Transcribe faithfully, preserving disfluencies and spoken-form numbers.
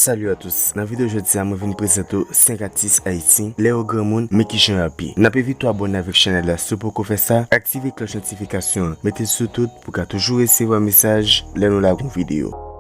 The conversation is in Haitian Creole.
Salut à tous. Nan videyo jodi a, mwen vin prezante w senk atis ayisyen lè yo granmoun, men kijan yo abiye. N ap envite w abòne avèk chanèl la si w poko fè sa, aktive klòch notifikasyon an, mete l sou tout pou w ka toujou resevwa mesaj lè nou lage yon videyo.